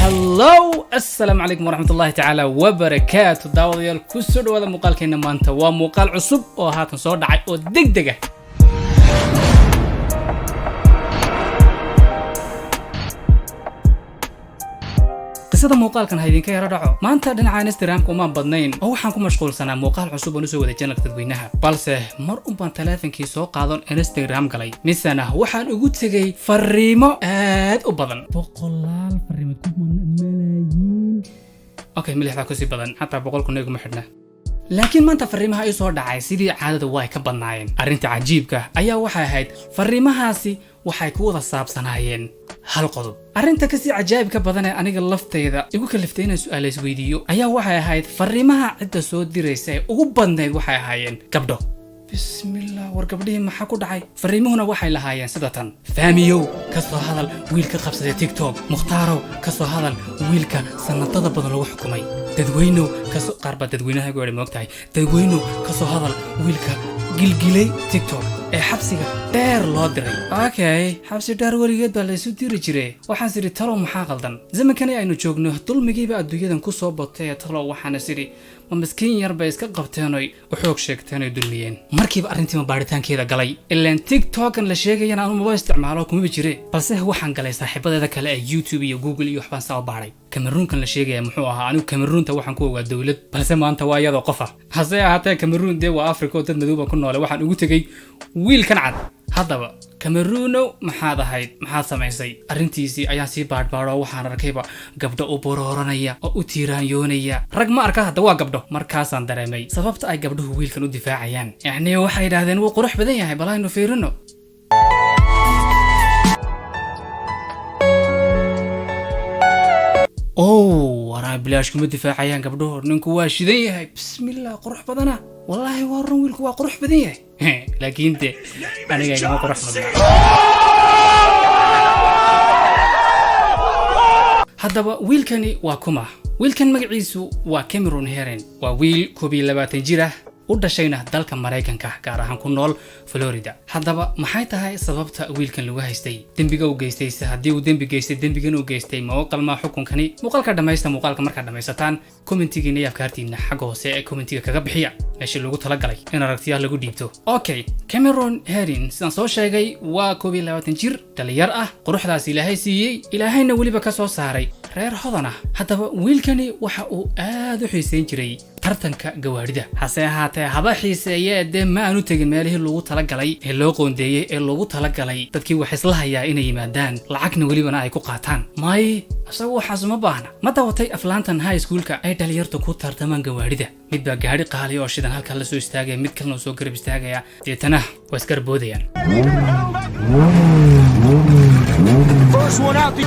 Hello, assalaamu calaykum waraxmatullahi tacaala wabarakaatu. Daawadayaal, ku soo dhawaada muuqaalkeena maanta. Waa muuqaal cusub oo haatan soo dhacay oo deg deg ah. Qisada muuqaalkan ha idinka yaro dhaco. Maanta dhinaca Instagramka umaan badnayn oo waxaan ku mashquulsanaa muuqaal cusub oon usoo waday channelka dadweynaha, balse mar unbaan taleefankii soo qaadon Instagram galay, misena waxaan ugu tegey fariimo aad u badan, boqolaal fariimood, malaayiin. Okay, milixdaa kusii badan, xataa 100,000 iguma xidhna. Laakiin maanta fariimaha ii soo dhacay sidii caadada waa ay ka badnaayeen. Arrinta cajiibka ayaa waxay ahayd, fariimahaasi waxay ku wada saabsanaayeen hal qodob. Arrinta kasii cajaa'ibka badan ee aniga laftayda igu kaliftay inaan su'aala isweydiiyo ayaa waxay ahayd, fariimaha cidda soo diraysa ee ugu badnayd waxay ahaayeen gabdho. Bismillah, war gabdhihii maxaa ku dhacay? Fariimuhuna waxay lahaayeen sida tan: "Faamiyow, ka soo hadal wiilka qabsaday TikTok. Mukhtaarow, ka soo hadal wiilka sanadada badan lagu xukumay. Dadweynow, kasoo..." Qaar baa dadweynaha igu idhi, moogtahay, "Dadweynow, ka soo hadal wiilka gilgilay TikTok ee xabsiga dheer loo diray." Okay, xabsi dheer weligeed baa laysu diri jiray. Waxaan sidhi, talow maxaa qaldan? Zamankani aynu joogno dulmigiiba adduunyadan ku soo batay. Talow waxaana sidhi, ma miskiin yar bay iska qabteenoy u xoog sheegteenoy dulmiyeen? Markiiba arrintiima baaritaankeeda galay. Ilaan TikTokan la sheegayana anu maba isticmaalo, kumaba jire. Balse waxaan galay saaxiibadeeda kale ee YouTube iyo Google iyo waxbaan saa u baadhay. Cameroonkan la sheegaya muxuu ahaa? Anigu Cameroonta waxaan ku ogaa dowlad, balse maanta waa iyadoo qofa. Hase ahaatee Cameroon dee waa Africa oo dad madow baan ku noole. Waxaan ugu tegey wiilkan cad. Haddaba Cameruunow, maxaad ahayd? Maxaad samaysay? Arrintiisii ayaan sii baadhbaadho. Waxaan arkayba gabdho u borooranaya oo u tiiraanyoonaya. Rag ma arka hadda, waa gabdho. Markaasaan dareemay sababta ay gabdhuhu wiilkan u difaacayaan. Yacni waxay yidhaahdeen, wuu qurux badan yahay, bal aynu fiirino. Ow, waraa, bilaash kuma difaacayaan gabdhuhu. Ninku waa shidan yahay. Bismillah, qurux badana. Wallaahi waa run, wiilku waa qurux badan yahay, laakiin de aniga igama qurux badna. Haddaba wiilkani waa kuma? Wiilkan magaciisu waa Cameron Herrin. Waa wiil 21 jir ah, u dhashayna dalka Maraykanka, gaar ahaan ku nool Florida. Haddaba maxay tahay sababta wiilkan lagu haystay? Dembiga uu geystay se, haddii uu dembi geystay, dembigan uu geystay ma u qalmaa xukunkani? Muuqaalka dhammaysta. Muuqaalka markaad dhammaysataan, commentigiina iyo afkaartiina xagga hoose ee commentiga kaga bixiya, meeshii loogu talagalay in aragtiyaha lagu dhiibto. Okay, Cameron Herrin, sidaan soo sheegay, waa 21 jir dhalinyar ah, quruxdaas Ilaahay siiyey, Ilaahayna weliba ka soo saaray reer hodan ah. Haddaba wiilkani waxa uu aad u xiiseyn jiray tartanka gawaadhida. Hase ahaatee haba xiiseeyee, dee ma aanu tegin meelihii loogu talagalay ee loo qoondeeyey, ee loogu talagalay dadkii wax isla hayaa inay yimaadaan, lacagna welibana ay ku qaataan. May, isagu waxaas uma baahna. Ma dawatay aflaantan high schoolka ay dhalinyartu ku tartamaan gawaadhida? Mid baa gaadhi qaali oo shidan halkaa la soo istaagaya, mid kalena uu soo garab istaagaya, deetana waa isgarboodayaan. First one out the.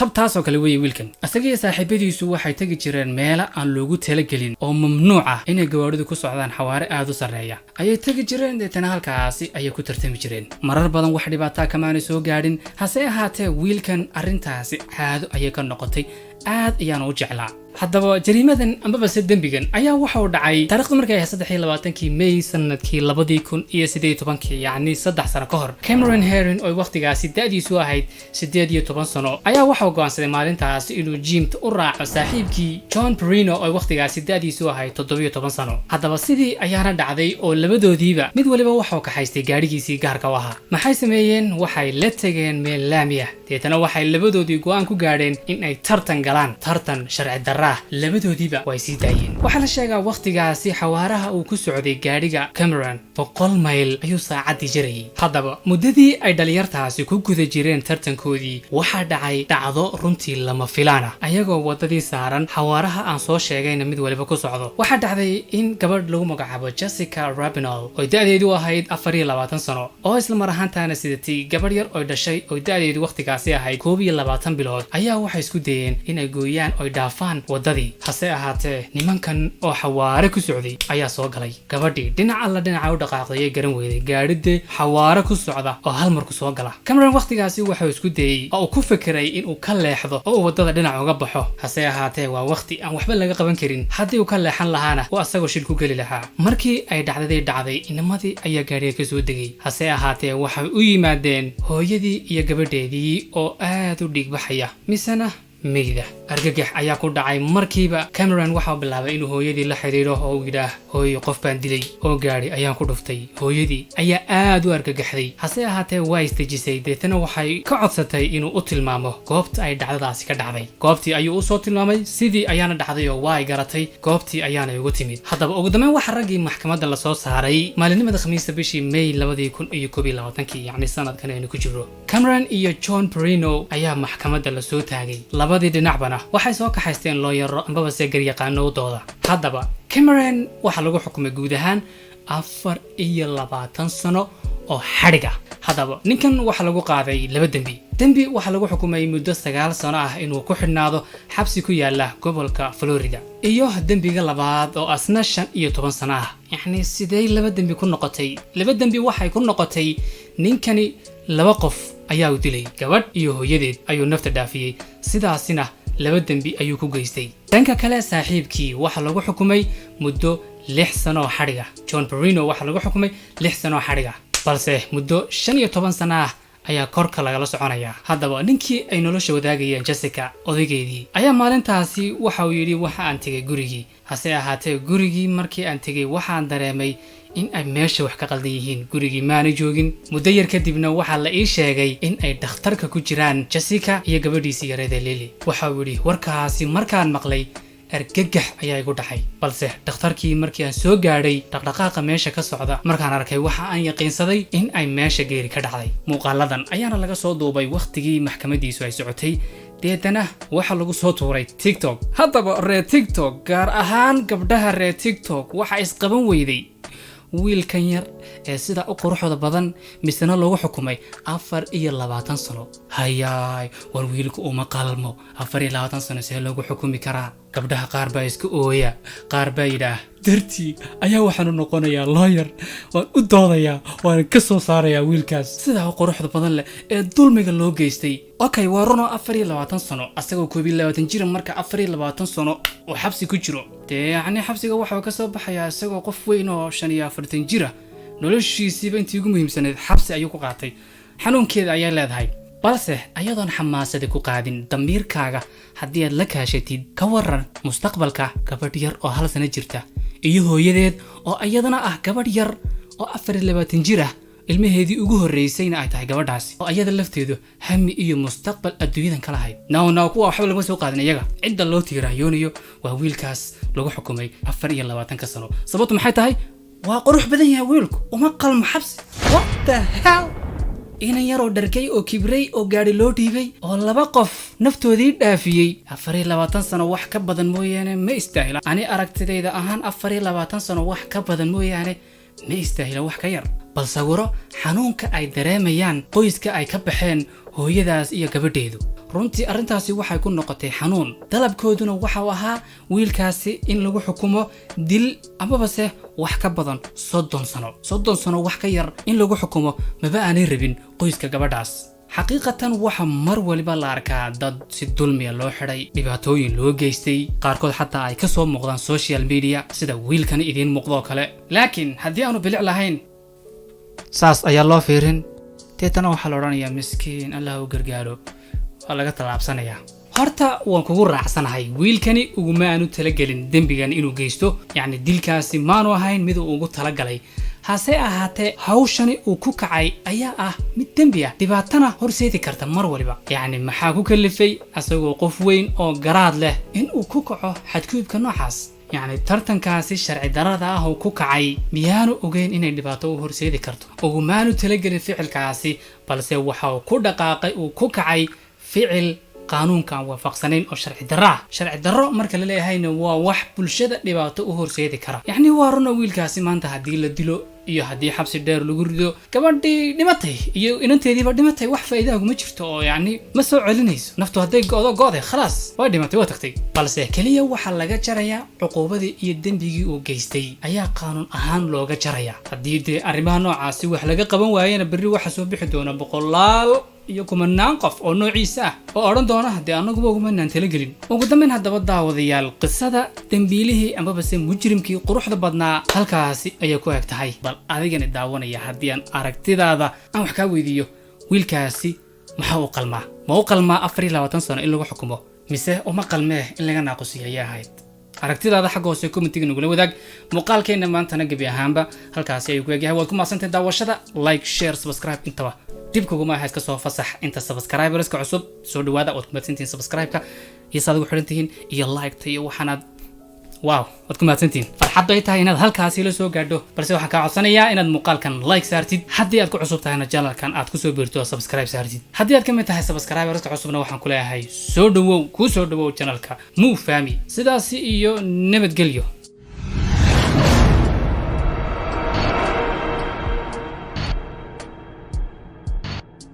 Tabtaasoo kale weeye wiilkan. Isaga iyo saaxiibadiisu waxay tegi jireen meelo aan loogu talagelin oo mamnuuc ah inay gawaadhidu ku socdaan xawaare aad u sarreeya ayay tegi jireen, deetana halkaasi ayay ku tartami jireen. Marar badan wax dhibaataa kamaanay soo gaadhin. Hase ahaatee wiilkan arrintaasi caado ayay ka noqotay, aad ayaana u jeclaa. Haddaba jariimadan ambaba se dembigan ayaa waxa uu dhacay taarikhdu markay ahayd 23-kii May sanadkii 2018-kii, yacni 3 sano ka hor. Cameron Herrin oo wakhtigaasi da'diisu ahayd 18 sano ayaa waxa uu go'aansaday maalintaasi inuu gymta u raaco saaxiibkii John Perino oo wakhtigaasi da'diisu ahayd 17 sano. Haddaba sidii ayaana dhacday oo labadoodiiba mid waliba waxau kaxaystay gaadhigiisii gaarka u ahaa. Maxay sameeyeen? Waxay la tegeen meel laami ah, deetana waxay labadoodii go'aan ku gaadheen in ay tartan galaan, tartan sharci darra ah. Labadoodiiba way sii daayeen. Waxaa la sheegaa wakhtigaasi xawaaraha uu ku socday gaadhiga Cameron 100 mayl ayuu saacaddii jarayay. Haddaba muddadii ay dhalinyartaasi ku guda jireen tartankoodii, waxaa dhacay dhacdo runtii lama filaan ah. Ayagoo waddadii saaran, xawaaraha aan soo sheegayna mid waliba ku socdo, waxaa dhacday in gabadh lagu magacaabo Jessica Rabinal oo da'deedu ahayd 24 sano, oo isla mar ahaantaana sidatay gabadh yar oo dhashay oo da'deedu wakhtigaasi ahayd 21 bilood, ayaa waxay isku dayeen in inay gooyaan oy dhaafaan waddadii. Hase ahaatee, nimankan oo xawaare ku socday ayaa soo galay. Gabadhii dhinac alla dhinaca u dhaqaaqday ee garan weyday, gaadhidee xawaare ku socda oo hal mar ku soo gala. Cameron wakhtigaasi wuxuu isku dayey oo uu ku fikiray inuu ka leexdo oo uu waddada dhinac uga baxo. Hase ahaatee, waa wakhti aan waxba laga qaban karin. Haddii uu ka leexan lahaana, uu asagoo shil ku geli lahaa. Markii ay dhacdadii dhacday, inamadii ayaa gaadhiga ka soo degay. Hase ahaatee, waxay u yimaadeen hooyadii iyo gabadheedii oo aad u dhiigbaxaya, misena meyda. Argagax ayaa ku dhacay markiiba. Cameron waxau bilaabay inuu hooyadii la xidhiidho oo uu yidhaah: "Hooyo, qof baan dilay oo gaadhi ayaan ku dhuftay." Hooyadii ayaa aad u argagaxday. Hase ahaatee, waa isdejisay. Deetana waxay ka codsatay inuu u tilmaamo goobta ay dhacdadaasi ka dhacday. Goobtii ayuu usoo tilmaamay. Sidii ayaana dhacday oo waa ay garatay goobtii, ayaana ugu timid. Haddaba, ugu dambeyn waxaa raggii maxkamadda lasoo saaray maalinimada Khamiista, bishii May 2021-kii, yacni sanadkan aynu ku jiro. Cameron iyo John Perino ayaa maxkamadda lasoo taagay. Labadii dhinacbana waxay soo kaxaysteen looyaro ambabase garyaqaano u dooda. Haddaba, Cameron waxaa lagu xukumay guud ahaan 24 sano oo xadhig ah. Haddaba, ninkan waxaa lagu qaaday laba dembi. Dembi waxaa lagu xukumay muddo 9 sano ah inuu ku xidhnaado xabsi ku yaala gobolka Florida, iyo dembiga labaad oo asna 15 sano ah. Yacni, sidee laba dembi ku noqotay? Laba dembi waxay ku noqotay, ninkani laba qof ayaa u dilay. Gabadh iyo hooyadeed ayuu nafta dhaafiyey, sidaasina laba dembi ayuu ku geystay. Dhanka kale, saaxiibkii waxaa lagu xukumay muddo 6 sano oo xadhiga. John Perino waxaa lagu xukumay 6 sano oo xadhiga, balse muddo 15 sano ah ayaa korka lagala soconayaa. Haddaba, ninkii ay nolosha wadaagayeen, Jessica, odaygeedii, ayaa maalintaasi waxa uu yidhi: "Waxa aan tegay gurigii. Hase ahaatee, gurigii markii aan tegay, waxaan dareemay in ay meesha wax ka qaldan yihiin. Gurigii maana joogin. Muddo yar kadibna waxaa la ii sheegay in ay dhakhtarka ku jiraan Jessica iyo gabadhiisii yareeda Lily." Waxa uu yidhi: "Warkaasi markaan maqlay, argagax ayaa igu dhacay. Balse dhakhtarkii markii aan soo gaadhay, dhaqdhaqaaqa meesha ka socda markaan arkay, waxa aan yaqiinsaday in ay meesha geeri ka dhacday." Muuqaaladan ayaana laga soo duubay wakhtigii maxkamadiisu ay socotay, deetana waxaa lagu soo tuuray TikTok. Haddaba, reer TikTok, gaar ahaan gabdhaha reer TikTok, waxa isqaban weyday wiilkan yar ee sida u quruxda badan, misena loogu xukumay 24 sano. Hayaay, war wiilku uma qalmo 24 sano. See loogu xukumi karaa? Gabdhaha qaar baa iska ooya, qaar baa yidhaah: "Dartii ayaa waxaanu noqonayaa lawyer, waan u doodayaa, waan ka soo saarayaa wiilkaas sidaa u quruxda badan leh ee dulmiga loo geystay." Okay, waa runoo, 24 sano asagoo 21 jira marka 24 sano oo xabsi ku jiro, dee yacni xabsiga waxau ka soo baxayaa isagoo qof weyn oo 45 jira. Noloshiisiiba intii ugu muhiimsaneyd xabsi ayuu ku qaatay. Xanuunkeeda ayay leedahay. Balse ayadoon xamaasada ku qaadin, damiirkaaga haddii aad la kaashatid, ka waran mustaqbalka gabadh yar oo 1 sano jirta iyo hooyadeed oo iyadana ah gabadh yar oo 24 jir ah, ilmaheedii ugu horreysayna ay tahay gabadhaasi, oo iyada lafteedu hami iyo mustaqbal adduunyadan ka lahayd? No, no, kuwa waxba laguma soo qaadin. Iyaga cidda loo tiiraayoonayo waa wiilkaas lagu xukumay 24-ka sano. Sababtu maxay tahay? Waa qurux badan yahay wiilku, uma qalmo xabsi. What the hell? Inan yaroo dhargay oo kibray oo gaadhi loo dhiibay oo laba qof naftoodii dhaafiyey, 24 sano wax ka badan mooyaane ma istaahila. Ani aragtidayda ahaan, 24 sano wax ka badan mooyaane ma istaahila wax ka yar. Bal sawiro xanuunka ay dareemayaan qoyska ay ka baxeen hooyadaas iyo gabadheedu. Runtii arrintaasi waxay ku noqotay xanuun. Dalabkooduna waxau ahaa wiilkaasi in lagu xukumo dil amabase wax ka badan 30 sano. 30 sano wax ka yar in lagu xukumo maba aanay rabin qoyska gabadhaas. Xaqiiqatan, waxa mar waliba la arkaa dad si dulmiya loo xidhay, dhibaatooyin loo geystay, qaarkood xataa ay ka soo muuqdaan social media, sida wiilkan idiin muuqdoo kale. Laakiin haddii aanu bilic lahayn, saas ayaa loo fiirin. Deetana waxaa la odhanayaa: "Miskiin, Allah u gargaaro." Waa laga tallaabsanayaa. Horta waan kugu raacsanahay, wiilkani uguma aanu talagelin dembigan inuu geysto. Yacni, dilkaasi maanu ahayn mid uu ugu talagalay. Hase ahaatee, hawshani uu ku kacay ayaa ah mid dembi ah, dhibaatana horseedi karta mar waliba. Yacni, maxaa ku kalifay asagoo qof weyn oo garaad leh in uu ku kaco xadgudubka noocaas? Yacni, tartankaasi sharci darada ah oo ku kacay, miyaanu ogeyn inay dhibaato u horseedi karto? Ugumaanu talagelin ficilkaasi, balse waxa uu ku dhaqaaqay, uu ku kacay ficil Qaanuunka aan waafaqsanayn oo sharci darro ah. Sharci darro marka la leeyahayna, waa wax bulshada dhibaato u horseedi kara. Yacni waa runa, wiilkaasi maanta haddii la dilo iyo haddii xabsi dheer lagu rido, gabadhii dhimatay iyo inanteediiba dhimatay, wax faa'iidaha kuma jirto oo yacni ma soo celinayso. Naftu hadday go'do, go'day, khalaas, way dhimatay, waa tagtay. Balse keliya waxaa laga jarayaa cuquubadii iyo dembigii uu geystay ayaa qaanuun ahaan looga jarayaa. Haddii dee arrimaha noocaasi wax laga qaban waayena, berri waxaa soo bixi doona boqolaal iyo kumanaan qof oo noociisa ah oo odhan doona, "Dee annaguba ugumanaan talagelin." Ugu dambayn haddaba, daawadayaal, qisada dembiilihii amabase mujrimkii quruxda badnaa halkaasi ayay ku eg tahay. Bal adigani daawanaya, haddii aan aragtidaada aan wax kaa weydiiyo, wiilkaasi maxaa u qalmaa? Ma u qalmaa 24 sano in lagu xukumo, mise uma qalmee in laga naaqusiyo ayaa ahayd? Aragtidaada xagga hoose commentiga nagula wadaag. Muuqaalkeenna maantana gebi ahaanba halkaasi ayuu ku egyahay. Waad ku mahadsantahay daawashada. Like, share, subscribe intaba dib kuguma aha. Iska soo fasax. Inta subscriberska cusub, soo dhawaada. Waad ku mahadsantihiin subscribe-ka iyo saad ugu xidhan tihiin iyo like-ta iyo waxaanaad. Wow, waad ku mahadsantihiin. Farxaddu ay tahay inaad halkaasi la soo gaadho, balse waxaan kaa codsanayaa inaad muuqaalkan like saartid, haddii aad ku cusub tahayna channelkan aad kusoo biirto oo subscribe saartid. Haddii aad ka mid tahay subscriberska cusubna, waxaan ku leeyahay soo dhawow, kuu soo dhawow channelka Muu Fami. Sidaasi iyo nabadgelyo.